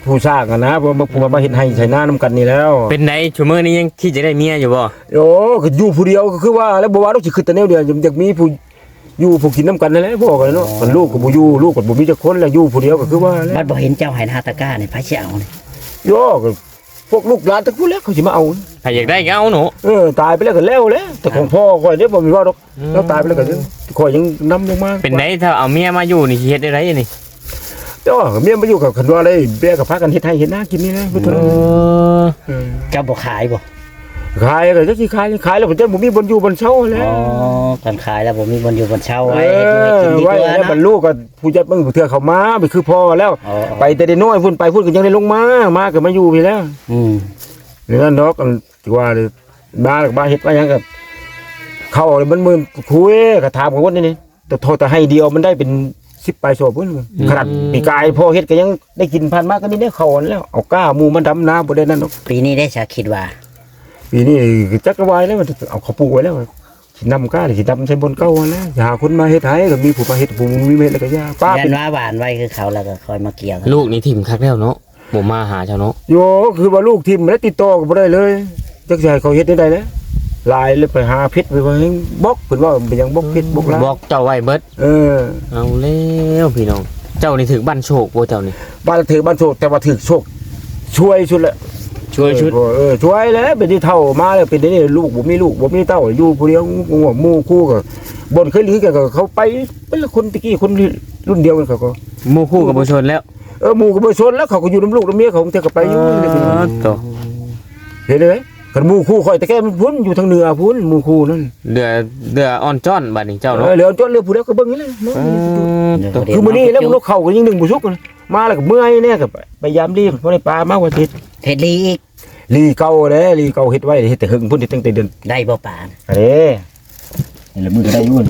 ຜູ້ສ້າງຫັ້ນນະ ເພາະວ່າມາເຮັດໄຮ່ໄຖນານຳກັນນີ້ແລ້ວ. ເປັນໃດ ຊຸມື້ນີ້ຍັງຄິດຈະໄດ້ເມຍຢູ່ບໍ່? ໂອ້ ກໍຢູ່ຜູ້ດຽວກໍຄືວ່າແລ້ວ ບໍ່ວ່າດອກ ຊິຄິດແຕ່ແນວດຽວ ຢາກມີຜູ້ຢູ່ຜູ້ກິນນຳກັນນັ້ນແຫຼະ ພໍກັນເນາະ. ຄັນລູກກໍບໍ່ຢູ່ ລູກກໍບໍ່ມີຈັກຄົນແລ້ວ ຢູ່ຜູ້ດຽວກໍຄືວ່າແລ້ວ. ບັດບໍ່ເຫັນເຈົ້າໃຫ້ນາຕະກ້ານີ້ ໃຜຊິເອົານີ້? ໂອ້ ກໍພວກລູກຫຼານທັງພຸ້ນແຫຼະ ເຂົາຊິມາເອົາ. ໃຜຢາກໄດ້ກໍເອົາເນາະ. ເອີ ຕາຍໄປແລ້ວກໍແລ້ວແຫຼະ ແຕ່ຂອງພໍ່ຂ້ອຍເດ້ ບໍ່ມີເວົ້າດອກ. ລາວຕາຍໄປແລ້ວກໍຂ້ອຍຍັງນຳລົງມາ. ເປັນໃດ ຖ້າເອົາເມຍມາຢູ່ນີ້ ຊິເຮັດແນວໃດນີ້? ເຈົ້າ ເມຍມາຢູ່ ກໍຄັນວ່າໄດ້ເບຍ ກໍພາກັນເຮັດໄຮ່ເຮັດນາກິນນີ້ແຫຼະ. ເອີ ເຈົ້າບໍ່ຂາຍບໍ່? ຂາຍ ກໍຈັກຊິຂາຍ ຂາຍແລ້ວກໍຈະບໍ່ມີບ່ອນຢູ່ບ່ອນເຊົາແລ້ວ. ອໍ ຄັນຂາຍແລ້ວບໍ່ມີບ່ອນຢູ່ບ່ອນເຊົາ ເອີ ໄວ້ເຮັດຢູ່ໃຫ້ກິນດີກວ່າເນາະ. ບັດລູກກໍຜູ້ຈັດເບິ່ງ ຜູ້ເທື່ອເຂົາມາ ໄປຄືພໍ່ແລ້ວ. ອໍ ໄປແຕ່ເດັກນ້ອຍພຸ້ນ ໄປພຸ້ນກໍຍັງໄດ້ລົງມາ ມາກໍມາຢູ່ພີ້ແລ້ວ. ອືມ ນີ້ນັ້ນດອກ ອັນທີ່ວ່າມາ ມາເຮັດມາຫຍັງກໍ ເຂົ້າມັນມື້ ຄຸຍ ກໍຖາມກັນຄົນນີ້ ແຕ່ທໍ່ແຕ່ໄຮ່ດຽວມັນໄດ້ເປັນສິບປາຍສອບພຸ້ນ. ອືມ ຂະໜາດປີກາຍພໍ່ເຮັດກໍຍັງໄດ້ກິນ ຜ່ານມາກໍນີ້ແຫຼະ ເຂົ້າຫັ້ນແລ້ວ ເອົາກ້າໝູ່ມາດຳນາ ບໍ່ໄດ້ນັ້ນດອກ. ປີນີ້ເດ້ ສາຄິດວ່າ ປີນີ້ກໍຈັກກະວາຍແລ້ວ ເອົາເຂົ້າປູກໄວ້ແລ້ວ ຊິນຳກ້າ ຊິດຳໃສ່ບ່ອນເກົ່າຫັ້ນແຫຼະ ຊິຫາຄົນມາເຮັດໃຫ້ ກໍມີຜູ້ມາເຮັດ ຜູ້ບໍ່ມີມາເຮັດແລ້ວກໍຢ່າ ປ້າ ຢ້ານວ່າຫວ່ານໄວຄືເຂົາ ແລ້ວກໍຄ່ອຍມາກ່ຽວ. ລູກນີ້ຖິ້ມຄັກແລ້ວເນາະ. ບໍ່ມາຫາເຈົ້າເນາະ. ໂຍ ຄືວ່າລູກຖິ້ມແລ້ວ ຕິດຕໍ່ກໍບໍ່ໄດ້ເລີຍ ຈັກຊິໃຫ້ເຂົາເຮັດແນວໃດແຫຼະ. ຫຼາຍເລີຍ ໄປຫາເພັດ ໄປວ່າແຮ່ງບລັອກ ເພິ່ນເວົ້າໄປຫຍັງ ບລັອກເພັດ ບລັອກລາຍ ບລັອກເຈົ້າໄວ້ເບິດ. ເອີ ເອົາແລ້ວພີ່ນ້ອງ ເຈົ້ານີ້ຖືກບັ້ນໂຊກບໍ່ເຈົ້ານີ້? ບ້ານຖືກບັ້ນໂຊກ ແຕ່ວ່າຖືກໂຊກຊ່ວຍສຸດແຫຼະ ຊ່ວຍຊຸດ. ເອີ ເອີ ຊ່ວຍແຫຼະ ເປັນທີ່ເຖົ້າມາແລ້ວ ເປັນແນວນີ້ ລູກບໍ່ມີລູກ ບໍ່ມີເຕົ້າ ຢູ່ຜູ້ດຽວ ໝູ່ຄູ່ກໍ ບ່ອນເຄີຍຫຼິ້ນກັນ ກໍເຂົາໄປ ເປັນລະຄົນແຕ່ກີ້ ຄົນລຸ້ນດຽວກັນ ເຂົາກໍ ໝູ່ຄູ່ກໍບໍ່ຊົນແລ້ວ. ເອີ ໝູ່ກໍບໍ່ຊົນແລ້ວ ເຂົາກໍຢູ່ນຳລູກນຳເມຍເຂົາ ບາງເທື່ອກໍໄປຢູ່. ອໍ ເຫັນເດ້ ຄັນໝູ່ຄູ່ຂ້ອຍແຕ່ແກ່ມັນພຸ້ນ ຢູ່ທາງເໜືອພຸ້ນ ໝູ່ຄູ່ນັ້ນ. ເຫຼືອ ເຫຼືອອ່ອນຈ້ອນບາດນີ້ເຈົ້າເນາະ. ເອີ ເຫຼືອອ່ອນຈ້ອນ ເຫຼືອຜູ້ດຽວກໍເບິ່ງນີ້ແຫຼະເນາະ. ເອີ ຄືມື້ນີ້ແລ້ວ ນົກເຂົາກໍຍັງໜຶ່ງບໍ່ສຸກ ມາແລ້ວກໍເມື່ອຍແດ່ ກໍໄປຢາມລີ ພໍໄດ້ປາມາວ່າຊິເຮັດ ເຮັດລີອີກ. ລີເກົ່າແຫຼະ ລີເກົ່າເຮັດໄວ້ ເຮັດແຕ່ເຫິງພຸ້ນ ເຮັດຕັ້ງແຕ່ເດືອນ ໄດ້ບໍ່ປາ? ອັນນີ້ ນີ້ລະມື້ກໍໄດ້ຢູ່. ອືມ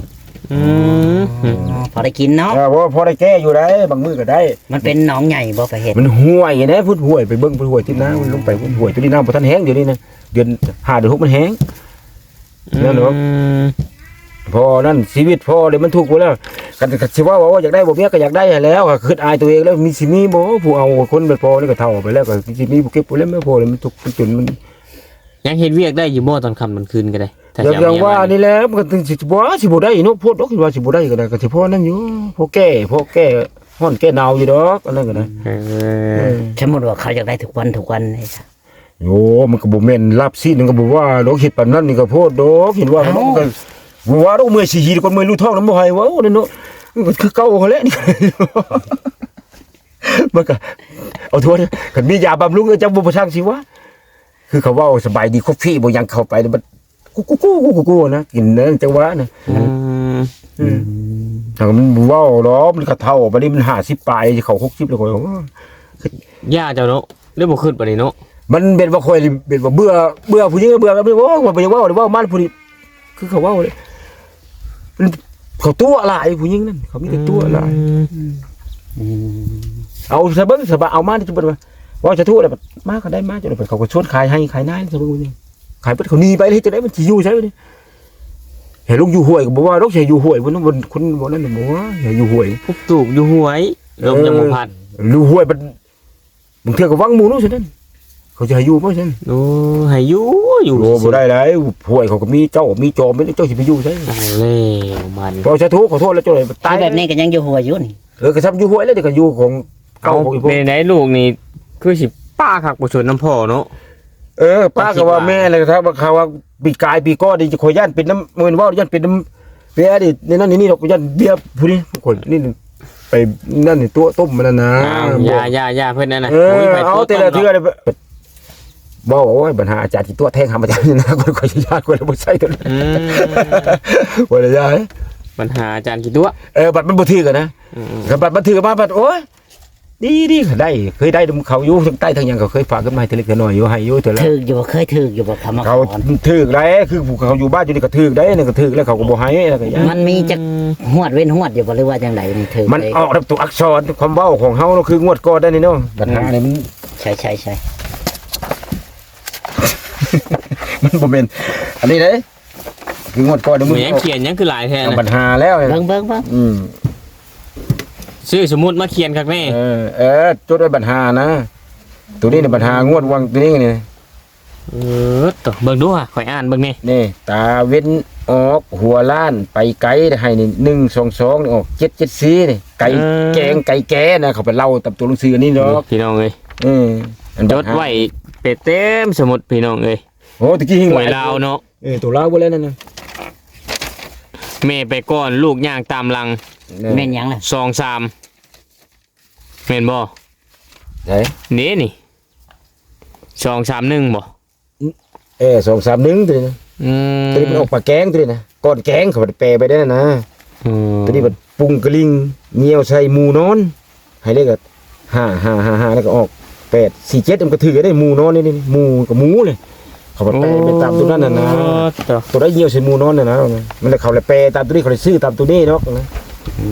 ອໍ ພໍໄດ້ກິນເນາະ. ເອີ ພໍ ພໍໄດ້ແກ້ຢູ່ໄດ໋ ບາງມື້ກໍໄດ້. ມັນເປັນໜອງໃຫຍ່ບໍ່ ໄປເຮັດ? ມັນຫ້ວຍເດ້ ພຸ້ນຫ້ວຍ ໄປເບິ່ງພຸ້ນຫ້ວຍ ຕິດນ້ຳລົງໄປພຸ້ນຫ້ວຍ ຕົວນີ້ນ້ຳບໍ່ທັນແຫ້ງ ດຽວນີ້ນະ ເດືອນຫ້າເດືອນຫົກມັນແຫ້ງ. ອືມ ນັ້ນເນາະ ພໍ່ນັ້ນ ຊີວິດພໍ່ເດ ມັນທຸກຢູ່ແລ້ວ. ຄັນ ຄັນຊິເວົ້າວ່າຢາກໄດ້ບໍ່ເມຍກໍຢາກໄດ້ຫັ້ນແຫຼ້ວ ຄຶດອາຍຕົວເອງແລ້ວ ມີ ຊິມີບໍ່ຜູ້ເອົາຄົນແບບພໍ່ນີ້ ກໍເຖົ້າໄປແລ້ວ ກໍຊິມີຜູ້ເກັບບໍ່ແລ້ວ ແມ່ພໍ່ນີ້ມັນທຸກມັນຈົນ ມັນ ຍັງເຮັດວຽກໄດ້ຢູ່ບໍ່ ຕອນຄ່ຳຕອນຄືນກໍໄດ້? ຢ່າງ ຢ່າງວ່ານີ້ແຫຼະ ມັນກໍຊິບໍ່ ຊິບໍ່ໄດ້ເນາະ ໂພດດອກ ຄິດວ່າຊິບໍ່ໄດ້ກໍໄດ້ ກໍຊິພໍນັ້ນຢູ່ ພໍແກ້ ພໍແກ້ຮ້ອນແກ້ໜາວຢູ່ດອກ ອັນນັ້ນກໍໄດ້. ເອີ ເອີ ສົມມຸດວ່າເຂົາຢາກໄດ້ທຸກວັນ ທຸກວັນນີ້ຊະ? ໂອ້ ມັນກໍບໍ່ແມ່ນ ລາບຊີ້ນມັນກໍບໍ່ວ່າດອກ ເຮັດປານນັ້ນນີ້ກໍໂພດດອກ ເຫັນວ່າ ເອົ້າ ມັນກໍບໍ່ວ່າດອກ ເມື່ອຍຊິຫີດກ່ອນ ເມື່ອຍຮູທ້ອງນຳບໍ່ໃຫ້ເວົ້າແຫຼະເນາະ ມັນກໍຄືເກົ່າຫັ້ນແຫຼະ. ມັນກໍເອົາໂທດ ຄັນມີຢາບຳລຸງ ເອີ ຈັກບໍ່ ບໍ່ຊ່າງຊິວ່າ ຄືເຂົາເວົ້າສະບາຍດີ ຄອບຟີບໍ່ຫຍັງເຂົ້າໄປ ແລ້ວມັນ ກູກູກູກູກູນະ ກິນນັ້ນຈັງຫວະນະ. ອືມ ອືມ ຖ້າມັນເວົ້າດອກ ມັນກະເຖົ້າ ບາດນີ້ມັນຫ້າສິບປາຍ ຊິເຂົ້າຫົກສິບແລ້ວ ຂ້ອຍ ໂອ້ຍ ຢ່າເຈົ້າເນາະ ຫຼືບໍ່ຄິດບາດນີ້ເນາະ. ມັນເປັນວ່າຂ້ອຍເປັນວ່າເບື່ອ ເບື່ອຜູ້ຍິງ ເບື່ອ ໂອ້ຍ ຂ້ອຍບໍ່ຢາກເວົ້າ ເວົ້າມາຜູ້ນີ້ ຄືເຂົາເວົ້າເດ້ ມັນ ເຂົາຕົວະຫຼາຍ ຜູ້ຍິງນັ້ນ ເຂົາມີແຕ່ຕົວະຫຼາຍ. ອືມ ອືມ ເອົາຊະເບິ່ງ ສະບາຍ ເອົາມານີ້ ເພິ່ນວ່າ ເວົ້າສາທຸແລ້ວ ມາກໍໄດ້ມາ ເຈົ້າ ເຂົາກໍຊວນຂາຍໄຮ່ຂາຍນາ ຊະເບິ່ງ ຂາຍເບິດ ເຂົາໜີໄປ ເຮັດຈັ່ງໃດ ມັນຊິຢູ່ໃສບາດນີ້? ໃຫ້ລົງຢູ່ຫ້ວຍກໍບໍ່ວ່າດອກ ຊິໃຫ້ຢູ່ຫ້ວຍ ເພິ່ນ ເພິ່ນ ຄົນບໍ່ນັ້ນ ບໍ່ວ່າໃຫ້ຢູ່ຫ້ວຍ ປຸກຕູບຢູ່ຫ້ວຍ ລົມຍັງບໍ່ພັດ ເອີ ຢູ່ຫ້ວຍ ບາງເທື່ອກໍຫວັງໝູ່ເນາະ ຊັ້ນນັ້ນ ເຂົາຈະໃຫ້ຢູ່ບໍ່ຊັ້ນ? ໂອ້ ໃຫ້ຢູ່ ຢູ່ ໂອ້ ຊື່ໆ ບໍ່ໄດ້ໃດ ຫ້ວຍເຂົາກໍມີເຈົ້າມີຈອມ ເຈົ້າຊິໄປຢູ່ໃສ? ເອົາແລ້ວ ບາດນີ້ ເວົ້າສາທຸ ຂໍໂທດແລ້ວ ເຈົ້າໄດ້ຕາຍ ແບບນີ້ກໍຍັງຢູ່ຫ້ວຍຢູ່ນີ້. ເອີ ກໍຊ້ຳຢູ່ຫ້ວຍແລ້ວ ແຕ່ກໍຢູ່ຂອງເກົ່າ ເອົາ ຂອງອີ່ພວກ ເປັນໃດລູກນີ້ ຄືຊິປ້າຄັກບໍ່ຊົນນຳພໍ່ເນາະ? ເອີ ປ້າກໍວ່າແມ່ແຫຼະ ຖ້າວ່າເຂົາວ່າປີກາຍປີກ່ອນນີ້ ຂ້ອຍຢ້ານເປັນນຳ ບໍ່ແມ່ນເວົ້າ ຢ້ານເປັນນຳ ເບຍນີ້ ໃນນັ້ນໃນນີ້ດອກ ຢ້ານເບຍຜູ້ນີ້ ຂ້ອຍນີ້ໄປນັ້ນນີ້ ຕົວະຕົ້ມມັນນັ້ນນະ. ຢ່າ ຢ່າ ຢ່າເພິ່ນນັ້ນນະ ເອີ ໂອ້ຍ ເອົາແຕ່ລະເທື່ອ ເວົ້າ ໂອ້ຍ ບັນຫາອາຈານຊິຕົວະແທງຫຳອາຈານນີ້ນະ ຂ້ອຍ ຂ້ອຍຢ້ານ ຂ້ອຍບໍ່ໃຊ້ຕົວນັ້ນ. ອືມ ບໍ່ໄດ້ຢ້ານ ບັນຫາອາຈານຊິຕົວະ ເອີ ບັດມັນບໍ່ຖືກນະ. ອືມ ບັດມັນຖືກມາ ບັດ ໂອ້ຍ ດີໆ ໄດ້ ເຄີຍໄດ້ນຳເຂົາຢູ່ ທັງໄຕ້ທັງຫຍັງ ເຂົາເຄີຍຝາກເງິນມາໃຫ້ເທື່ອເລັກເທື່ອນ້ອຍຢູ່ ໃຫ້ຢູ່ເທື່ອລະ ຖືກຢູ່ບໍ່? ເຄີຍຖືກຢູ່ບໍ່? ເຂົາມາ ເຂົາຖືກໄດ໋ ຄືເຂົາຢູ່ບ້ານຢູ່ນີ້ກໍຖືກໄດ໋ ນັ້ນກໍຖືກແລ້ວ ເຂົາກໍບໍ່ໃຫ້ ແລ້ວກໍຢ່າ ມັນມີຈັກ ອືມ ງວດເວັ້ນງວດຢູ່ບໍ່ ຫຼືວ່າຈັ່ງໃດນີ້? ຖືກ ມັນອອກນຳຕົວອັກສອນ ຄວາມເວົ້າຂອງເຮົາເນາະ ຄືງວດກ່ອນໄດ້ນີ້ເນາະ ບັນຫານີ້ມັນ ໃຊ່ໆໆ ມັນບໍ່ແມ່ນ ອັນນີ້ເດ້ ຄືງວດກ່ອນນີ້ ມັນຍັງຂຽນຫຍັງຄືຫຼາຍແທ້ນະ ບັນຫາແລ້ວ ເບິ່ງໆໆ ອືມ ຊື່ສົມມຸດມາຂຽນຄັກແນ່ ເອີ ເອີ ຈົດໄວ້ບັນຫານະ. ໂຕນີ້ນະ ບັນຫາງວດຫວ່າງໂຕນີ້ນີ້ ເອີ ໂຕ ເບິ່ງດູຫາ ຂ້ອຍອ່ານເບິ່ງແດ່. ນີ້ ຕາເວັນອອກຫົວລ້ານໄປໄກ ໃຫ້ນີ້ ໜຶ່ງສອງສອງ ອອກ ເຈັດເຈັດສີ່ ນີ້ ໄກ ເອີ ແກງ ໄກແກນະ. ເຂົາໄປເລົ່າຕາມໂຕໜັງສືອັນນີ້ດອກ ນີ້ພີ່ນ້ອງເອີຍ. ເອີ ອັນ ຈົດໄວ້ເປັນເຕັມສະໝຸດພີ່ນ້ອງເອີຍ. ໂອ້ ຕະກີ້ເຮົງຫຼາຍ ຫວຍລາວເນາະ. ເອີ ໂຕລາວບໍ່ແລ້ວນັ້ນນະ. ແມ່ໄປກ່ອນ ລູກຍ່າງຕາມຫຼັງ. ແມ່ນຫຍັງລະ? ສອງສາມ ແມ່ນບໍ່? ໃສ? ນີ້ນີ້ ສອງສາມໜຶ່ງບໍ່? ເອີ ສອງສາມໜຶ່ງ ໂຕນີ້ນະ. ອືມ ໂຕນີ້ມັນອອກປາແກງ ໂຕນີ້ນະ ກ່ອນແກງ ເຂົາແປໄປໄດ້ນະ. ອືມ ໂຕນີ້ມັນປຸງກະລິ່ງ ຍ່ຽວໃສ່ໝູນອນ ໃຫ້ເລກ ຫ້າຫ້າຫ້າຫ້າ ແລ້ວກໍອອກ ແປດສີ່ເຈັດ ມັນກໍຖືກໄດ້ ໝູນອນນີ້ ນີ້ ໝູ ກໍໝູເລີຍ. ເຂົາກໍແປໄປຕາມໂຕນັ້ນນະ. ໂອ້ ໂຕໃດຍ່ຽວໃສ່ໝູນອນນະນະ ມັນເຂົາແລ້ວແປຕາມໂຕນີ້ ເຂົາເລີຍຊື້ຕາມໂຕນີ້ດອກນະ. ອື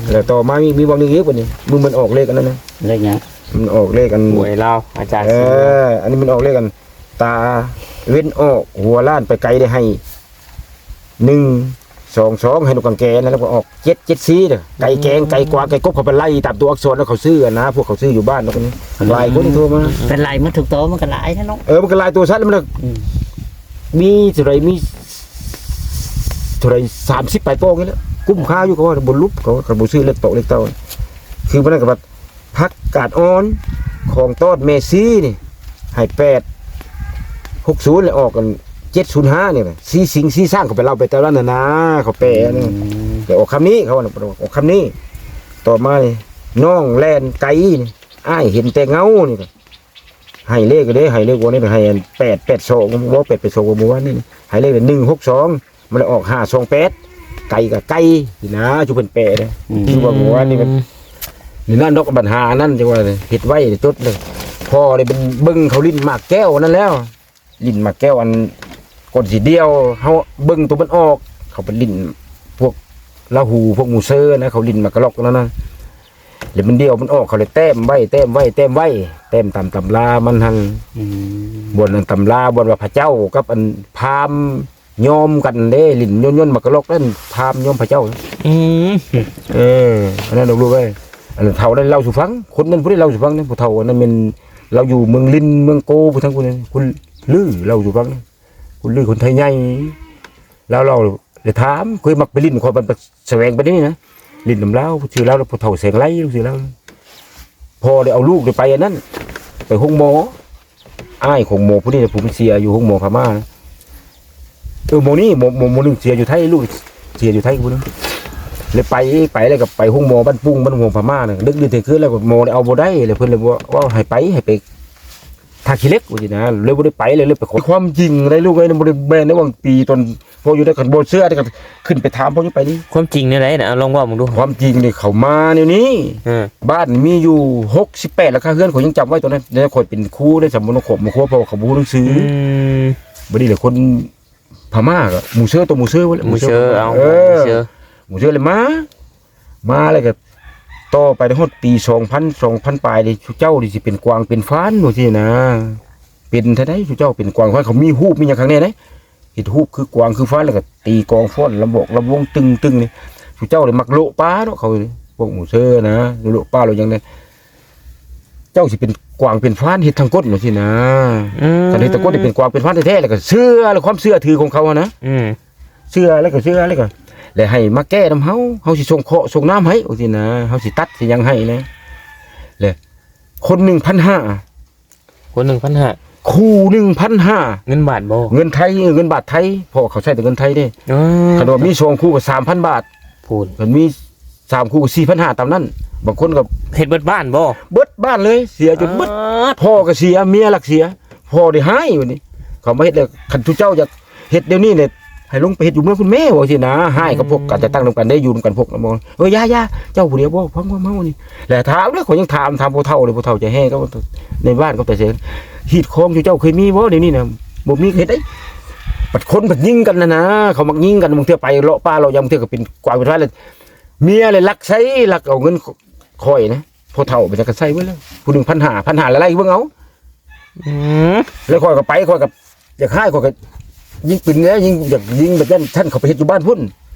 ມ ແລ້ວຕໍ່ມາມີ ມີຫວ່າງໜຶ່ງອີກບັດນີ້ ມື້ມັນອອກເລກອັນນັ້ນນະ. ເລກຫຍັງ? ມັນອອກເລກອັນ ຫວຍລາວ ອາຈານ. ເອີ ອັນນີ້ມັນອອກເລກອັນ ຕາເວັນອອກຫົວລ້ານໄປໄກ ໄດ້ໃຫ້ ໜຶ່ງສອງສອງ ໃຫ້ນົກກາງແກນ ແລ້ວກໍອອກ ເຈັດເຈັດສີ່ ເດີ ໄກ່ແກງ ໄກ່ກວາງ ໄກ່ກົບ ເຂົາໄປໄລ່ຕາມຕົວອັກສອນ ແລ້ວເຂົາຊື້ຫັ້ນນະ ພວກເຂົາຊື້ຢູ່ບ້ານເນາະ. ອືມ ຫຼາຍຄົນໂທມາ ເປັນໄລ່ໝົດທຸກໂຕ ມັນກໍຫຼາຍແທ້ເນາະ. ເອີ ມັນກໍຫຼາຍຕົວສັດ ແລ້ວມັນ ອືມ ມີເທົ່າໃດ ມີເທົ່າໃດ ສາມສິບປາຍປອງນີ້ແຫຼະ ກຸ້ມຄ່າຢູ່. ເຂົາວ່າບໍ່ຫຼຸບ ເຂົາວ່າຄັນບໍ່ຊື້ເລັກໂຕເລັກເຕົ້າ ຄືມື້ນັ້ນກໍວ່າ ຜັກກາດອ່ອນ ຂອງຕ້ອນແມ່ຊີນີ້ ໃຫ້ ແປດຫົກສູນ ແລ້ວອອກອັນ ເຈັດສູນຫ້ານີ້ນະ ສີສິງສີຊ້າງ ເຂົາໄປເລົ່າໄປແຕ່ລະນັ້ນນະ ເຂົາແປອັນນີ້. ອືມ ແລ້ວອອກຄຳນີ້ ເຂົາວ່າອອກຄຳນີ້. ຕໍ່ມານີ້ ນ້ອງແລ່ນໄກນີ້ ອ້າຍເຫັນແຕ່ເງົານີ້ ໃຫ້ເລກເດ້ ໃຫ້ເລກວ່ານີ້ ໃຫ້ອັນ ແປດແປດສອງ ບໍ່ ແປດແປດສອງ ເມື່ອວານນີ້ ໃຫ້ເລກ ໜຶ່ງຫົກສອງ ມັນເລີຍອອກ ຫ້າສອງແປດ ໄກ່ກັບໄກ່ນີ້ນະ ຈຸເພິ່ນແປເດ້. ອືມ ຄືວ່າເມື່ອວານນີ້ມັນ ນີ້ນັ້ນດອກ ບັນຫານັ້ນ ຈັ່ງວ່າເຮັດໄວ້ຈົດເລີຍ. ພໍ່ໄດ້ເບິ່ງ ເບິ່ງເຂົາຫຼິ້ນໝາກແກ້ວນັ້ນແລ້ວ ຫຼິ້ນໝາກແກ້ວ ອັນ ກ່ອນຊິດ່ຽວ ເຮົາເບິ່ງໂຕມັນອອກ ເຂົາໄປຫຼິ້ນ ພວກລາຫູ ພວກໝູເຊີນະ ເຂົາຫຼິ້ນໝາກກະລັອກນັ້ນນະ. ແລ້ວມັນດ່ຽວມັນອອກ ເຂົາເລີຍແຕ້ມໄວ້ ແຕ້ມໄວ້ ແຕ້ມໄວ້ ແຕ້ມຕາມຕຳລາມັນຫັ້ນ. ອືມ ບ່ອນນັ້ນຕຳລາ ບ່ອນວ່າພະເຈົ້າກັບອັນພາມ ຍອມກັນເດ້ ຫຼິ້ນຍົນໆ ໝາກກະລັອກນັ້ນ ພາມຍອມພະເຈົ້າ. ອືມ ເອີ ອັນນັ້ນລູກເອີຍ ອັນນັ້ນເຖົ້ານັ້ນເລົ່າສູ່ຟັງ ຄົນນັ້ນຜູ້ໃດເລົ່າສູ່ຟັງນະ ຜູ້ເຖົ້າອັນນັ້ນແມ່ນ ລາວຢູ່ເມືອງລິນ ເມືອງໂກ ຜູ້ທາງຜູ້ນັ້ນ ຄົນລືເລົ່າສູ່ຟັງນະ ຄົນລື ຄົນໄທໃຫຍ່ ລາວເລົ່າ ແລ້ວຖາມ ເຄີຍມັກໄປຫຼິ້ນ ຂ້ອຍບັດສະແຫວງໄປນີ້ນະ ຫຼິ້ນນຳລາວ ຊື່ລາວ ຜູ້ເຖົ້າແສງໄລ ຊື່ລາວ. ພໍ່ໄດ້ເອົາລູກໄດ້ໄປອັນນັ້ນ ໄປໂຮງໝໍ ອ້າຍຂອງໝໍຜູ້ນີ້ນະ ຜູ້ມັນເສຍຢູ່ໂຮງໝໍພະມ້ານະ. ເອີ ໝໍນີ້ ໝໍ ໝໍ ໝໍໜຶ່ງເສຍຢູ່ໄທ ລູກເສຍຢູ່ໄທຜູ້ໜຶ່ງ ເລີຍໄປ ໄປແລ້ວກໍໄປໂຮງໝໍບ້ານປຸງ ບ້ານຫົວພະມ້ານະ. ດຶກດື່ນທ່ຽງຄືນແລ້ວ ໝໍເອົາບໍ່ໄດ້ ແລ້ວເພິ່ນເລີຍບອກວ່າໃຫ້ໄປ ໃຫ້ໄປທ່າຂີ້ເຫຼັກ ວ່າຊີ້ນະ ເລີຍບໍ່ໄດ້ໄປ ເລີຍ ເລີຍໄປຂໍ. ຄວາມຈິງໄດ໋ລູກເອີຍ ບໍ່ໄດ້ແມ່ນໃນຫວ່າງປີຕອນ ພໍ່ຢູ່ໄດ້ ຄັນບໍ່ເຊື່ອກໍຂຶ້ນໄປຖາມພໍ່ຢູ່ໄປນີ້. ຄວາມຈິງແນວໃດນະ? ເອົາ ລອງເວົ້າເບິ່ງດູ. ຄວາມຈິງນີ້ເຂົາມາແນວນີ້ ເອີ ບ້ານມີຢູ່ຫົກສິບແປດຫຼັງຄາເຮືອນ ຂ້ອຍຍັງຈຳໄວ້ຕອນນັ້ນ ແຕ່ຂ້ອຍເປັນຄູໃນສຳມະນະຄົມ ຄົວ ເພາະວ່າເຂົາບໍ່ຮູ້ໜັງສື. ອືມ ບັດນີ້ແຫຼະ ຄົນພະມ້າກໍໝູເຊີ ໂຕໝູເຊີ ໝູເຊີ ເອີ ໝູເຊີ ໝູເຊີເລີຍມາ ມາແລ້ວກໍຕໍ່ໄປຮອດປີສອງພັນ ສອງພັນປາຍນີ້ ເຈົ້ານີ້ຊິເປັນກວາງເປັນຟານ ວ່າຊີ້ນະ. ເປັນແທ້ໃດ ເຈົ້າເປັນກວາງເປັນຟານ ເຂົາມີຮູບມີຫຍັງຂ້າງໃນເດ້ ເຮັດຮູບຄືກວາງຄືຟານ ແລ້ວກໍຕີກອງຟ້ອນລຳບອກລຳວົງຕຶງໆ ນີ້ ເຈົ້າໄດ້ມັກໂລະປ່າເນາະ ເຂົາພວກໝູເຊີນະ ໂລະປ່າໂລະຫຍັງນີ້ ເຈົ້າຊິເປັນກວາງເປັນຟານ ເຮັດທາງກົ້ນ ວ່າຊີ້ນະ. ອືມ ຄັນເຮັດທາງກົ້ນນີ້ເປັນກວາງເປັນຟານແທ້ໆ ແລ້ວກໍເຊື່ອ ແລ້ວຄວາມເຊື່ອຖືຂອງເຂົາຫັ້ນນະ. ອືມ ເຊື່ອແລ້ວກໍເຊື່ອແລ້ວກໍ ແລ້ວໃຫ້ມາແກ້ນຳເຮົາ ເຮົາຊິສົ່ງເຄາະສົ່ງນ້ຳໃຫ້ ວ່າຊີ້ນະ ເຮົາຊິຕັດຊິຫຍັງໃຫ້ນະ. ແລ້ວຄົນໜຶ່ງພັນຫ້າ ຄົນໜຶ່ງພັນຫ້າ ຄູ່ໜຶ່ງພັນຫ້າ ເງິນບາດບໍ່? ເງິນໄທ ເງິນບາດໄທ ເພາະວ່າເຂົາໃຊ້ແຕ່ເງິນໄທເດ້. ອໍ ຄັນວ່າມີສອງຄູ່ກໍສາມພັນບາດ ພຸ້ນ ຄັນມີສາມຄູ່ກໍສີ່ພັນຫ້າ ຕາມນັ້ນ. ບາງຄົນກໍເຮັດເບິດບ້ານບໍ່? ເບິດບ້ານເລີຍ ເສຍຈົນເບິດ. ອໍ ພໍ່ກໍເສຍ ເມຍລັກເສຍ ພໍ່ໄດ້ຮ້າຍ ບັດນີ້ເຂົາມາເຮັດແລ້ວ ຄັນທຸເຈົ້າຢາກ ເຮັດດຽວນີ້ນີ້ ໃຫ້ລົງໄປເຮັດຢູ່ເມືອງພຸ້ນແມ້ ວ່າຊີ້ນະ. ຮ້າຍກັບພວກ ອືມ ການຈັດຕັ້ງນຳກັນໄດ້ ຢູ່ນຳກັນພວກ ເອີ ຢ່າໆ ເຈົ້າຜູ້ດຽວບໍ່ ຟັງຄວາມເຮົານີ້. ແລ້ວຖາມເດ້ ຂ້ອຍຍັງຖາມ ຖາມຜູ້ເຖົ້າເດ້ ຜູ້ເຖົ້າຈະແຮ່ກັບໃນບ້ານກັບຕາເສນ ຮີດຄອງຢູ່ ເຈົ້າເຄີຍມີບໍ່? ດຽວນີ້ນະບໍ່ມີ ເຮັດໄດ້. ບັດຄົນບັດຍິງກັນຫັ້ນນະ ເຂົາມັກຍິງກັນ ບາງເທື່ອໄປເລາະປ່າເລາະຫຍັງ ບາງເທື່ອກໍເປັນກວາງເປັນຟານ ແລ້ວເມຍເລີຍລັກໃຊ້ ລັກເອົາເງິນຂ້ອຍນະ ຜູ້ເຖົ້າໄປຈັກກະໃຊ້ເບິດແລ້ວ ຜູ້ໜຶ່ງພັນຫ້າ ພັນຫ້າ ລະໄລ່ເບິ່ງເອົາ. ອືມ ແລ້ວຂ້ອຍກໍໄປ ຂ້ອຍກໍຢາກຮ້າຍ ຂ້ອຍກໍຍິງປືນແລ້ວ ຍິງ ຢາກຍິງແບບນັ້ນ ທ່ານເຂົາໄປເຮັດຢູ່ບ້ານພຸ້ນ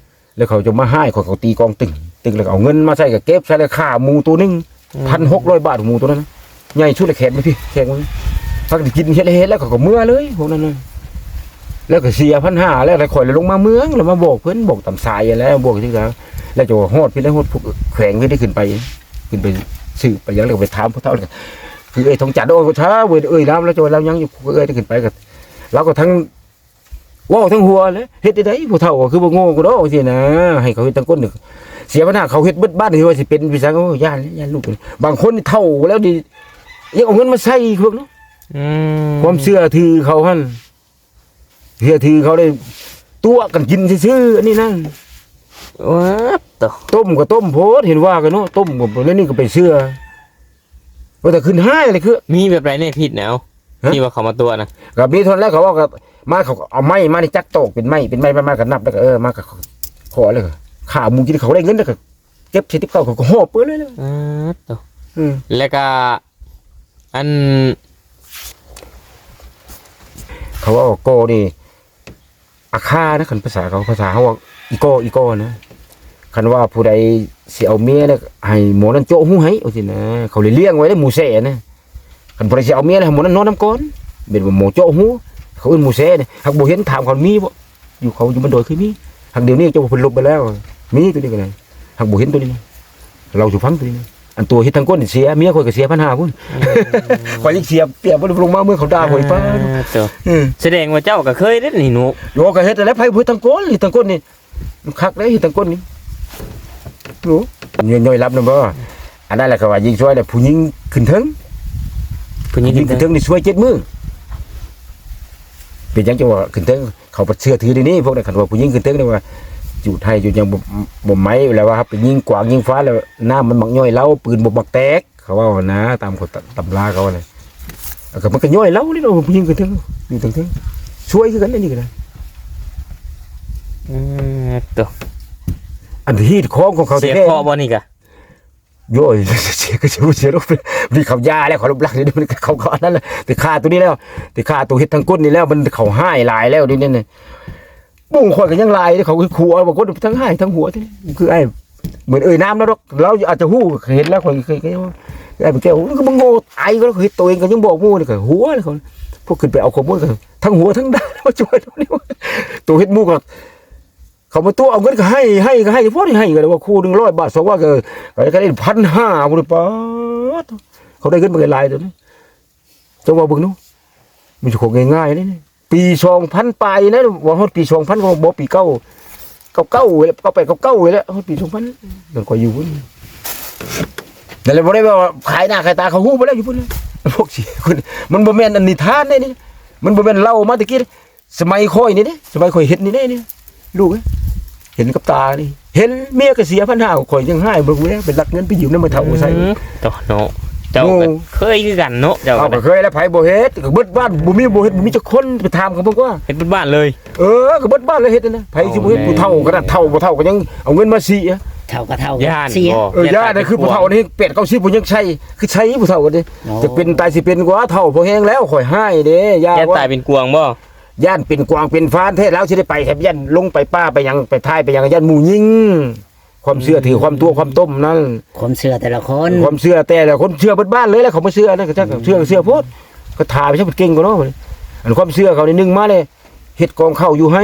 ແລ້ວເຂົາຈະມາຮ້າຍຂ້ອຍ ເຂົາຕີກອງຕຶງໆ ແລ້ວກໍເອົາເງິນມາໃສ່ ກໍເກັບໃສ່ ແລ້ວຂ້າໝູໂຕໜຶ່ງ ອືມ ພັນຫົກຮ້ອຍບາດ ໝູໂຕນັ້ນນະ. ໃຫຍ່ສຸດລະແຂກມາພີ້ ແຂກມາ ພັກໄດ້ກິນ ເຮັດ ເຮັດແລ້ວເຂົາກໍເມືອເລີຍ ພວກນັ້ນນະ. ແລ້ວກໍເສຍພັນຫ້າ ແລ້ວ ແລ້ວຂ້ອຍລະລົງມາເມືອງ ແລ້ວມາບອກເພິ່ນ ບອກຕາມສາຍຫັ້ນແຫຼະ ບອກທີ່ ແລ້ວເຈົ້າຮອດພີ້ ແລ້ວຮອດແຂວງພີ້ ໄດ້ຂຶ້ນໄປ ຂຶ້ນໄປສືບໄປຫຍັງ ແລ້ວກໍໄປຖາມຜູ້ເຖົ້າ ແລ້ວກໍຄືເອື້ອຍທອງຈັນ ໂອ້ ຊາເວີຍ ເອື້ອຍລາວ ແລ້ວເຈົ້າວ່າລາວຍັງຢູ່ ເອື້ອຍໄດ້ຂຶ້ນໄປ ກໍລາວກໍທັງ ເວົ້າທັງຫົວແຫຼະ ເຮັດໄດ້ໃດ ຜູ້ເຖົ້າກໍຄືບໍ່ໂງ່ກູດອກ ຈັ່ງຊີ້ນະ ໃຫ້ເຂົາເຮັດທາງກົ້ນ ເສຍບັນຫາ ເຂົາເຮັດເບິດບ້ານ ທີ່ວ່າຊິເປັນໄປສັງ ໂອ້ ຢ້ານແຫຼະ ຢ້ານລູກ. ບາງຄົນນີ້ເຖົ້າແລ້ວນີ້ ຍັງເອົາເງິນມາໃສ່ອີກເບິ່ງເນາະ ອືມ ຄວາມເຊື່ອຖືເຂົາຫັ້ນ ເຊື່ອຖືເຂົາໄດ້ຕົວະກັນກິນຊື່ໆ ອັນນີ້ນັ້ນ ວ້າດ ຕົ້ມກໍຕົ້ມໂພດ ເຫັນວ່າກັນເນາະ ຕົ້ມກໍ ແລ້ວນີ້ກໍໄປເຊື່ອ ວ່າແຕ່ຂຶ້ນຮ້າຍເລີຍຄື ມີແບບໃດແດ່ ຜິດແນວ ຮະ? ທີ່ວ່າເຂົາມາຕົວະນະ ກໍມີເທົ່ານັ້ນແຫຼະ ເຂົາເວົ້າກັບ ມາ ເຂົາເອົາໄມ້ມານີ້ຈັກຕອກເປັນໄມ້ ເປັນໄມ້ ໄມ້ ໄມ້ ກໍນັບ ແລ້ວກໍ ເອີ ມາກໍຂໍ ແລ້ວກໍຂ້າໝູກິນ ເຂົາໄດ້ເງິນ ແລ້ວກໍເກັບໃສ່ຕິບເຂົ້າ ເຂົາກໍຫອບເປີເລີຍ ອືມ ແລ້ວກໍ ອັນ ເຂົາເວົ້າກໍນີ້ ອາຄານະ ຄັນພາສາເຂົາ ພາສາເຮົາວ່າອີກໍ ອີກໍນະ ຄັນວ່າຜູ້ໃດຊິເອົາເມຍນະ ໃຫ້ໝໍນັ້ນເຈາະຮູໃຫ້ ວ່າຊີ້ນະ ເຂົາເລີຍລ້ຽງໄວ້ເດ້ ໝູແຊນະ ຄັນຜູ້ໃດຊິເອົາເມຍນະ ໃຫ້ໝໍນັ້ນນອນນຳກ່ອນ ແມ່ນວ່າໝໍເຈາະຮູ ເຂົາເອີ້ນໝູແຊນະ ຫາກບໍ່ເຫັນ ຖາມເຂົາມີບໍ່ ຢູ່ເຂົາຢູ່ບ້ານດອຍເຄີຍມີ ຫາກດຽວນີ້ເຈົ້າວ່າເພິ່ນລົບໄປແລ້ວ ມີໂຕນີ້ກໍໄດ້ ຫາກບໍ່ເຫັນໂຕນີ້ນະ ເລົ່າສູ່ຟັງໂຕນີ້ນະ ອັນຕົວເຮັດທາງກົ້ນເສຍ ເມຍຂ້ອຍກໍເສຍພັນຫ້າພຸ້ນ ອືມ ຂ້ອຍຍັງເສຍປຽບ ບໍ່ໄດ້ລົງມາເມືອງເຂົາດ່າຂ້ອຍ ອ່າ ປາດ ໂຕ ເອີ ສະແດງວ່າເຈົ້າກໍເຄີຍເດ້ນີ້ໜູ ໂຍ ກໍເຮັດແລ້ວ ໃຜເຮັດທາງກົ້ນ ເຮັດທາງກົ້ນນີ້ ມັນຄັກເດ້ ເຮັດທາງກົ້ນນີ້ ໂອ້ ຍ່ອຍໆ ລັບນຳບໍ່ ອັນນັ້ນແຫຼະ ເຂົາວ່າຍິງຊ່ວຍແລ້ວ ຜູ້ຍິງຂຶ້ນເທິງ ຜູ້ຍິງຂຶ້ນເທິງນີ້ຊ່ວຍເຈັດມື້ ເປັນຫຍັງຈັ່ງວ່າຂຶ້ນເທິງ ເຂົາບໍ່ເຊື່ອຖືເດນີ້ ພວກນັ້ນ ຄັນວ່າຜູ້ຍິງຂຶ້ນເທິງນີ້ວ່າ ຈູດໄຮ່ຈູດຫຍັງບໍ່ ບໍ່ໄໝ້ ແລ້ວວ່າໄປຍິງກວາງຍິງຟ້າ ແລ້ວນ້ຳມັນມັກຍ່ອຍເລົາ ປືນບໍ່ມັກແຕກ ເຂົາເວົ້ານະ ຕາມກົດຕຳລາເຂົານະ ກໍມັນກໍຍ້ອຍລາວນີ້ເນາະ ຜູ້ຍິງກໍເຖິງ ຢູ່ເທິງໆ ຊ່ວຍຄືກັນ ອັນນີ້ກໍໄດ້ ເອີ ໂຕ ອັນຮີດຄອງຂອງເຂົາແທ້ໆ ເສຍເຄາະບໍ່ນີ້ກະ? ໂອ້ຍ ເສຍກໍເສຍ ເສຍລົງ ນີ້ເຂົາຢ່າແລ້ວ ເຂົາລົບລ້າງນີ້ ມັນເຂົາ ເຂົາອັນນັ້ນແຫຼະ ໄປຂ້າໂຕນີ້ແລ້ວ ໄປຂ້າໂຕເຮັດທາງກົ້ນນີ້ແລ້ວ ມັນເຂົາຮ້າຍຫຼາຍແລ້ວ ດຽວນີ້ນະ. ໂອ້ ຂ້ອຍກໍຍັງຫຼາຍເດ້ ເຂົາຄືຄູເອົາບາງຄົນທັງຮ້າຍທັງຫົວ ຄືອ້າຍ ເໝືອນເອີ່ຍນາມລາວດອກ ລາວອາດຈະຮູ້ ເຫັນແລ້ວ ຂ້ອຍເຄີຍ ເຄີຍ ອ້າຍແກ້ວ ຄືມຶງໂງ່ຕາຍ ກໍເຮັດໂຕເອງກໍຍັງບອກໝູ່ນີ້ ກໍຫົວເລີຍ ເຂົາ ພວກຂຶ້ນໄປເອົາຂໍ້ມູນ ກໍທັງຫົວທັງດ່າມາຊ່ວຍ ໂຕເຮັດໝູ່ກໍ ເຂົາມາຕົວະເອົາເງິນ ກໍໃຫ້ ໃຫ້ ກໍໃຫ້ ພໍໄດ້ໃຫ້ ກໍວ່າຄູ່ໜຶ່ງຮ້ອຍບາດ ສອງຮ້ອຍ ກໍ ກໍໄດ້ພັນຫ້າພຸ້ນ ປາດ ເຂົາໄດ້ເງິນມາຫຼາຍ ໂຕນີ້ ເຈົ້າວ່າເບິ່ງດູ ມັນຊິຂອງງ່າຍໆເດ້ນີ້ ປີສອງພັນປາຍນະ ວ່າຮອດປີສອງພັນ ກໍບໍ່ ປີເກົ້າ ເກົ້າເກົ້າ ເກົ້າແປດ ເກົ້າເກົ້າ ນີ້ແຫຼະ ຮອດປີສອງພັນ ນັ້ນຂ້ອຍຢູ່ພຸ້ນ ນັ້ນແຫຼະ ບໍ່ໄດ້ວ່າຂາຍໜ້າຂາຍຕາ ເຂົາຮູ້ເບິດແລ້ວ ຢູ່ພຸ້ນ ພວກຊິ ມັນບໍ່ແມ່ນອັນນິທານເດ້ນີ້ ມັນບໍ່ແມ່ນເລົ່າມາແຕ່ກີ້ ສະໄໝຂ້ອຍນີ້ເດ້ ສະໄໝຂ້ອຍເຮັດນີ້ເດ້ນີ້ ລູກເອີຍ ເຫັນກັບຕານີ້ ເຫັນເມຍກໍເສຍພັນຫ້າ ຂ້ອຍຍັງຮ້າຍ ບໍ່ຮູ້ແລ້ວ ໄປລັກເງິນໄປຢືມນຳແມ່ເຖົ້າໃຊ້ ອືມ ໂຕເນາະ ເຈົ້າກໍເຄີຍຄືກັນເນາະ ເຈົ້າກໍເຄີຍແລ້ວ ໃຜບໍ່ເຮັດ ກໍເບິດບ້ານ ບໍ່ມີ ບໍ່ເຮັດ ບໍ່ມີຈັກຄົນ ໄປຖາມເຂົາເບິ່ງກວ່າ ເຮັດເບິດບ້ານເລີຍ ເອີ ກໍເບິດບ້ານເລີຍ ເຮັດນະ ໃຜຊິບໍ່ເຮັດ ຜູ້ເຖົ້າຂະໜາດເຖົ້າ ບໍ່ເຖົ້າກໍຍັງເອົາເງິນມາເສຍ ເຖົ້າກໍເຖົ້າ ຢ້ານ ເສຍ ເອີ ຢ້ານ ຄືຜູ້ເຖົ້ານີ້ ແປດເກົ້າສິບ ຜູ້ຍັງໃຊ້ ຄືໃຊ້ຜູ້ເຖົ້ານີ້ ຈະເປັນຕາຍຊິເປັນກວ່າ ເຖົ້າພໍແຮງແລ້ວ ຂ້ອຍຮ້າຍເດ້ ຢ້ານ ຢ້ານຕາຍເປັນກວາງບໍ່? ຢ້ານເປັນກວາງເປັນຟານແທ້ ລາວຊິໄດ້ໄປແທ້ ຢ້ານລົງໄປປ່າໄປຫຍັງ ໄປຖ່າຍໄປຫຍັງ ຢ້ານໝູຍິງ ຄວາມເຊື່ອຖືຄວາມຕົວະຄວາມຕົ້ມນັ້ນ ຄວາມເຊື່ອແຕ່ລະຄົນ ຄວາມເຊື່ອແຕ່ລະຄົນ ເຊື່ອເບິດບ້ານເລີຍແຫຼະ ເຂົາມາເຊື່ອນັ້ນ ກໍຈັກເຊື່ອ ເຊື່ອໂພດ ກໍຖາມໄປຊະ ເກັ່ງກວ່າເນາະ ອັນຄວາມເຊື່ອເຂົານີ້ ໜຶ່ງມາເລີຍ ເຮັດກອງເຂົ້າຢູ່ໄຮ່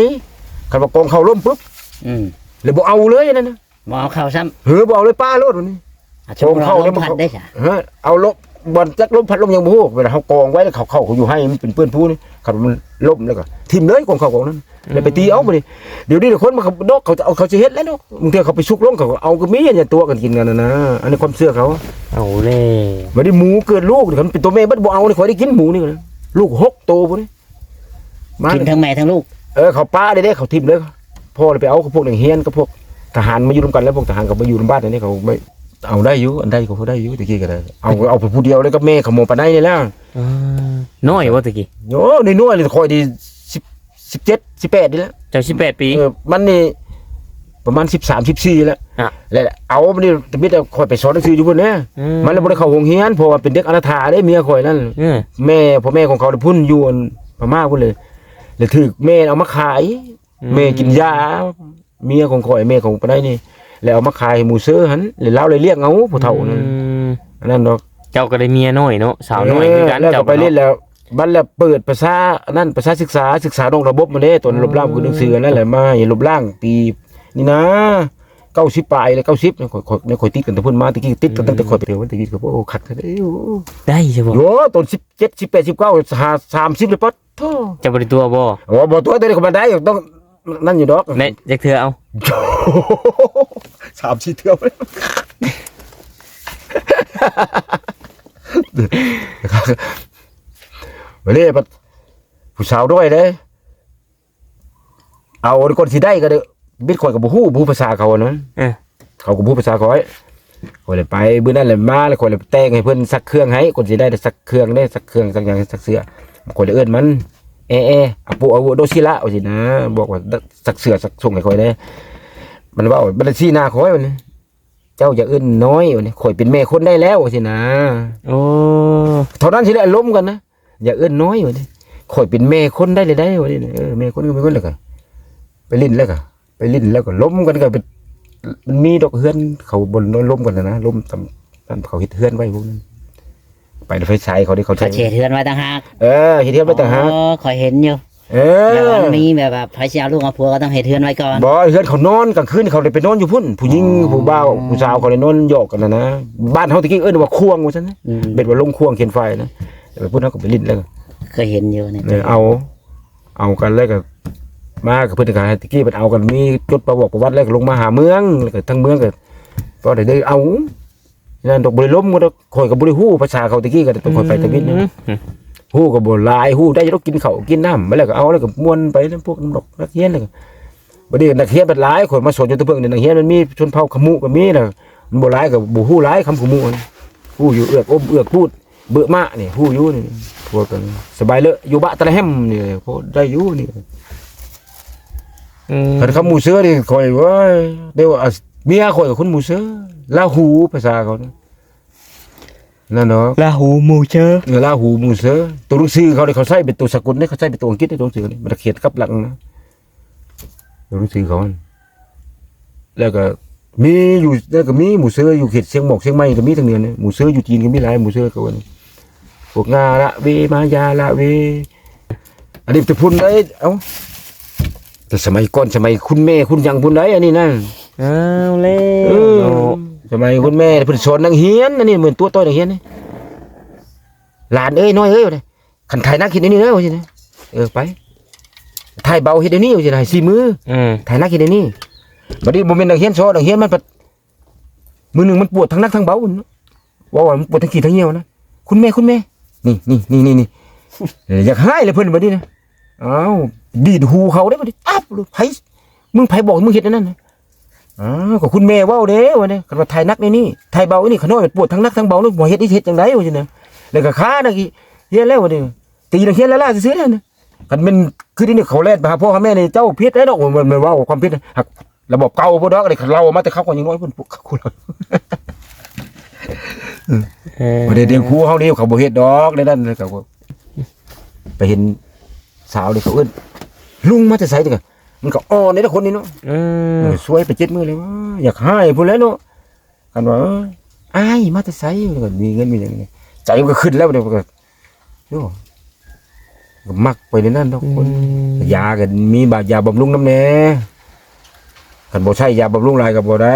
ຄັນວ່າກອງເຂົ້າລົ້ມປຶບ ອືມ ແລ້ວບໍ່ເອົາເລີຍອັນນັ້ນນະ ບໍ່ເອົາເຂົ້າຊ້ຳ ເອີ ບໍ່ເອົາເລີຍ ປະໂລດບັດນີ້ ອາ ກອງເຂົ້ານີ້ມັນ ເອີ ເອົາລົມ ບ່ອນຈັກລົມພັດລົມຫຍັງບໍ່ຮູ້ ເວລາເຮົາກອງໄວ້ແລ້ວ ເຂົ້າ ເຂົ້າຢູ່ໄຮ່ມັນເປັນເປື້ອນພູນີ້ ຄັນມັນລົ້ມແລ້ວກໍຖິ້ມເລີຍ ກອງເຂົ້າກອງນັ້ນ ອືມ ແລ້ວໄປຕີເອົາບັດນີ້ ດຽວນີ້ຄົນມັນກໍດອກ ເຂົາ ເຂົາຊິເຮັດແລ້ວເນາະ ບາງເທື່ອເຂົາໄປສຸກລົງ ເຂົາເອົາກໍມີ ຢ່າຕົວະກັນກິນກັນນະ ອັນນີ້ຄວາມເຊື່ອເຂົາ ເອົາແລ້ວ ບັດນີ້ໝູເກີດລູກ ຄັນເປັນຕົວແມ່ເບິດ ບໍ່ເອົານີ້ ຂ້ອຍໄດ້ກິນໝູນີ້ ລູກຫົກໂຕພຸ້ນນີ້ ມາ ກິນທັງແມ່ທັງລູກ ເອີ ເຂົາປະເດ້ ເຂົາຖິ້ມເລີຍ ພໍ່ເລີຍໄປເອົາກັບພວກນັກຮຽນ ກັບພວກທະຫານມາຢູ່ນຳກັນ ແລ້ວພວກທະຫານກໍມາຢູ່ນຳບ້ານ ອັນນີ້ເຂົາໄປເອົາໄດ້ຢູ່ ອັນໃດກໍພໍໄດ້ຢູ່ ແຕ່ກີ້ກໍໄດ້ ເອົາ ເອົາໄປຜູ້ດຽວ ແລ້ວກໍແມ່ຂະໝໍປາໄນນີ້ແຫຼະ ເອີ ນ້ອຍບໍ່ແຕ່ກີ້? ໂອ້ ນ້ອຍໆ ຂ້ອຍນີ້ສິບ ສິບເຈັດ ສິບແປດນີ້ແຫຼະ ເຈົ້າສິບແປດປີ ເອີ ມັນນີ້ປະມານສິບສາມ ສິບສີ່ແຫຼະ ແລ້ວເອົາມັນນີ້ ແຕ່ມີແຕ່ຂ້ອຍໄປສອນໜັງສືຢູ່ພຸ້ນເດ້ ອືມ ມັນລະບໍ່ໄດ້ເຂົ້າໂຮງຮຽນ ເພາະວ່າເປັນເດັກອະນາຖາເດ້ ເມຍຂ້ອຍນັ້ນ ເອີ ແມ່ ພໍ່ແມ່ຂອງເຂົາພຸ້ນ ຢູ່ອັນພະມ້າພຸ້ນເລີຍ ແລ້ວຖືກແມ່ເອົາມາຂາຍ ອືມ ແມ່ກິນຢາ ເມຍຂອງຂ້ອຍ ແມ່ຂອງປາໄນນີ້ ແລ້ວເອົາມາຂາຍໃຫ້ໝູເຊີຫັ້ນ ແລ້ວລາວເລີຍລ້ຽງເອົາຜູ້ເຖົ້ານັ້ນ ອືມ ອັນນັ້ນດອກ ເຈົ້າກໍໄດ້ເມຍນ້ອຍເນາະ ສາວນ້ອຍຄືກັນ ເຈົ້າກໍໄປຫຼິ້ນແລ້ວ ບັດແລ້ວເປີດພາສາອັນນັ້ນ ພາສາສຶກສາ ສຶກສານອກລະບົບມາເດ້ ຕອນລົບລ້າງຄືໜັງສືອັນນັ້ນແຫຼະ ມາໃຫ້ລົບລ້າງປີນີ້ນະ ເກົ້າສິບປາຍແລ້ວ ເກົ້າສິບ ຂ້ອຍ ຂ້ອຍ ຂ້ອຍຕິດກັນແຕ່ພຸ້ນມາ ແຕ່ກີ້ຕິດກັນຕັ້ງແຕ່ຂ້ອຍໄປແຕ່ພຸ້ນ ແຕ່ກີ້ກໍ ໂອ້ ຄັກແທ້ເດ້ ໂອ້ ໄດ້ຢູ່ບໍ່ ໂອ້ ຕອນສິບເຈັດ ສິບແປດ ສິບເກົ້າ ຫາ ສາມສິບ ແລ້ວ ປະໂທ້ ເຈົ້າບໍ່ໄດ້ຕົວະບໍ່ ໂອ້ ບໍ່ຕົວະ ແຕ່ນີ້ກໍບໍ່ໄດ້ ຕ້ອງ ນັ້ນຢູ່ດອກ ໄດ້ຈັກເທື່ອເອົາ ສາມສີ່ເທື່ອ ບາດນີ້ບັດຜູ້ສາວນ້ອຍເດ້ ເອົາ ກ່ອນຊິໄດ້ກໍເດີ ບິດຂ້ອຍກໍບໍ່ຮູ້ ບໍ່ຮູ້ພາສາເຂົານະ ເອີ ເຂົາກໍບໍ່ຮູ້ພາສາຂ້ອຍ ຂ້ອຍເລີຍໄປມື້ນັ້ນແຫຼະ ມາແລ້ວຂ້ອຍເລີຍແຕ່ງໃຫ້ເພິ່ນຊັກເຄື່ອງໃຫ້ ກ່ອນຊິໄດ້ຊັກເຄື່ອງເດ້ ຊັກເຄື່ອງ ຊັກຫຍັງ ຊັກເສື້ອ ຂ້ອຍເລີຍເອີ້ນມັນ ແອ ແອ ອາໂປ ອາໂວ ໂດຊິລະ ວ່າຊີ້ນະ ບອກວ່າ ຊັກເສື້ອ ຊັກສົ່ງໃຫ້ຂ້ອຍແດ່ ມັນເວົ້າ ບັດຊີ້ໜ້າຂ້ອຍ ບັດນີ້ ເຈົ້າຢ່າເອີ້ນນ້ອຍ ວ່ານີ້ ຂ້ອຍເປັນແມ່ຄົນໄດ້ແລ້ວ ວ່າຊີ້ນະ ໂອ້ ເທົ່ານັ້ນຊິໄດ້ອາລົມກັນນະ ຢ່າເອີ້ນນ້ອຍ ວ່ານີ້ ຂ້ອຍເປັນແມ່ຄົນໄດ້ແລ້ວໄດ໋ ວ່ານີ້ ເອີ ແມ່ຄົນກໍແມ່ຄົນ ແລ້ວກໍໄປຫຼິ້ນ ແລ້ວກໍໄປຫຼິ້ນ ແລ້ວກໍລົມກັນ ກໍໄປ ມັນມີດອກເຮືອນເຂົາ ບ່ອນລົມກັນນະ ລົມຕາມນັ້ນ ເຂົາເຮັດເຮືອນໄວ້ພວກນັ້ນ ໄປໄຟສາຍເຂົາເດ້ ເຂົາ ເຂົາຊິເຮັດເຮືອນໄວ້ຕ່າງຫາກ ເອີ ເຮັດເຮືອນໄວ້ຕ່າງຫາກ ອໍ ຂ້ອຍເຫັນຢູ່ ເອີ ແບບວ່າມັນມີແບບວ່າໃຜຊິເອົາລູກເອົາຜົວກໍຕ້ອງເຮັດເຮືອນໄວ້ກ່ອນ ບໍ່ ເຮືອນເຂົານອນກາງຄືນ ເຂົາໄດ້ໄປນອນຢູ່ພຸ້ນ ຜູ້ຍິງ ອໍ ຜູ້ບ່າວ ຜູ້ສາວ ເຂົາໄດ້ນອນຢອກກັນຫັ້ນນະ ບ້ານເຮົາແຕ່ກີ້ເອີ້ນວ່າຄວງ ວ່າຊັ້ນນະ ອືມ ແບບວ່າລົງຄວງຂຽນຝ້າຍນະ ແຕ່ວ່າພຸ້ນເຮົາກໍໄປຫຼິ້ນແລ້ວ ເຄີຍເຫັນຢູ່ນີ້ ເອີ ເອົາ ເອົາກັນແລ້ວກໍ ມາກັບເພິ່ນກໍໃຫ້ ແຕ່ກີ້ເພິ່ນເອົາກັນ ມີຈົດປະຫວັດ ປະຫວັດແລ້ວກໍລົງມາຫາເມືອງ ແລ້ວກໍທາງເມືອງກໍ ກໍໄດ້ ໄດ້ເອົາ ນັ້ນດອກ ບໍ່ໄດ້ລົມກັນດອກ ຂ້ອຍກໍບໍ່ໄດ້ຮູ້ພາສາເຂົາ ແຕ່ກີ້ກໍຕ້ອງຂ້ອຍໄປທຳອິດນະ ອືມ ຮູ້ກໍບໍ່ຫຼາຍ ຮູ້ໄດ້ຢູ່ດອກ ກິນເຂົ້າກິນນ້ຳ ມາແລ້ວກໍເອົາ ແລ້ວກໍມ່ວນໄປນຳພວກນຳດອກນັກຮຽນ ແລ້ວກໍ ບັດນີ້ນັກຮຽນບັດຫຼາຍ ຂ້ອຍມາສອນຢູ່ແຕ່ເບື້ອງນີ້ ນັກຮຽນມັນມີຊົນເຜົ່າຂະມຸກໍມີນະ ມັນບໍ່ຫຼາຍກໍບໍ່ຮູ້ຫຼາຍ ຄຳຂະມຸຫັ້ນ ຮູ້ຢູ່ເອື້ອກອົບເອື້ອກກູດ ເບາະມະນີ້ ຮູ້ຢູ່ນີ້ ພວກກັນ ສະບາຍເລີ ຢູ່ບະຕະລະແຮມນີ້ ພໍໄດ້ຢູ່ນີ້ ອືມ ຄັນຄຳໝູເສືອນີ້ ຂ້ອຍ ໂອ້ຍ ແຕ່ວ່າເມຍຂ້ອຍກໍຄົນໝູເສືອ ລາຫູ ພາສາເຂົານະ ນັ້ນເນາະ ລາຫູໝູເຊີ ເອີ ລາຫູໝູເຊີ ຕົວໜັງສືເຂົານີ້ ເຂົາໃຊ້ເປັນຕົວສາກົນເດ້ ເຂົາໃຊ້ເປັນຕົວອັງກິດເດ້ ຕົວໜັງສືນີ້ ມັນຂຽນກັບຫຼັງນະ ຕົວໜັງສືເຂົາຫັ້ນ ແລ້ວກໍມີຢູ່ ແລ້ວກໍມີໝູເຊີຢູ່ເຂດຊຽງໝອກ ຊຽງໃໝ່ກໍມີ ທາງເໜືອນີ້ ໝູເຊີຢູ່ຈີນກໍມີຫຼາຍ ໝູເຊີເຂົາເອີ້ນ ພວກງາລະເວ ມາຢາລະເວ ອັນນີ້ແຕ່ພຸ້ນໃດ໋ ເອົ້າ ແຕ່ສະໄໝກ່ອນ ສະໄໝຄຸນແມ່ຄຸນຫຍັງພຸ້ນໃດ໋ ອັນນີ້ນະ ເອົາແລ້ວ ເອີ ເນາະ ສະໄໝຄຸນແມ່ເພິ່ນສອນນັກຮຽນ ອັນນີ້ເໝືອນຕົວະຕ່ອຍນັກຮຽນນີ້ ຫຼານເອີຍ ນ້ອຍເອີຍ ວ່ານີ້ ຄັນຖ່າຍໜັກເຮັດແນວນີ້ເດີ ວ່າຊີ້ນະ ເອີ ໄປ ຖ່າຍເບົາເຮັດແນວນີ້ ວ່າຊີ້ນະ ໃຫ້ສີ່ມື ອືມ ຖ່າຍໜັກເຮັດແນວນີ້ ບັດນີ້ບໍ່ແມ່ນນັກຮຽນຊໍ ນັກຮຽນມັນພັດ ມື້ໜຶ່ງມັນປວດທັງໜັກທັງເບົາ ເວົ້າວ່າມັນປວດທັງຂີ້ທັງຍ່ຽວນະ ຄຸນແມ່ ຄຸນແມ່ ນີ້ ນີ້ ນີ້ ນີ້ ນີ້ ເອີ ຢາກຮ້າຍແລ້ວເພິ່ນບັດນີ້ນະ ອ້າວ ດີດຫູເຂົາເດ້ບັດນີ້ ອັບ ໃຜ ມຶງ ໃຜບອກໃຫ້ມຶງເຮັດອັນນັ້ນນະ ອ້າວ ກໍຄຸນແມ່ເວົ້າເດ້ ວ່ານີ້ ຄັນວ່າຖ່າຍໜັກແນວນີ້ ຖ່າຍເບົານີ້ ຂະນ້ອຍມັນປວດທັງໜັກທັງເບົາ ບໍ່ເຮັດ ເຮັດຈັ່ງໃດ ວ່າຊີ້ນະ ແລ້ວກໍຄານັກຮຽນແລ້ວ ວ່ານີ້ ຕີນັກຮຽນລ້າໆ ຊື່ໆ ນັ້ນນະ ຄັນແມ່ນຄືດຽວນີ້ເຂົາແລ່ນໄປຫາພໍ່ຫາແມ່ນີ້ ເຈົ້າຜິດແລ້ວເນາະ ມັນ ມັນເວົ້າຄວາມຜິດ ຫາກລະບອບເກົ່າພຸ້ນດອກ ເຂົາເລົ່າມາແຕ່ເຂົາກໍຍັງນ້ອຍພຸ້ນ ພວກເຂົາ ເອີ ບໍ່ໄດ້ດຽງຄູເຮົານີ້ ເຂົາບໍ່ເຮັດດອກ ໃນນັ້ນ ເຂົາກໍໄປເຫັນສາວນີ້ ເຂົາເອີ້ນ ລຸງມາແຕ່ໃສ ນີ້ກໍ ມັນກໍອ່ອນເດ້ຄົນນີ້ເນາະ ເອີ ເອີ ຊ່ວຍໄປເຈັດມື້ແລ້ວ ຢາກຮ້າຍພຸ້ນແຫຼະເນາະ ຄັນວ່າ ເອີ ອ້າຍມາແຕ່ໃສ ມັນກໍມີເງິນມີຫຍັງ ໃຈມັນກໍຂຶ້ນແລ້ວ ມັນກໍ ໂອ້ ກໍມັກໄປໃນນັ້ນດອກຄົນ ອືມ ຢາກໍມີບາ ຢາບຳລຸງນຳແດ່ ຄັນບໍ່ໃຊ້ຢາບຳລຸງຫຼາຍກໍບໍ່ໄດ້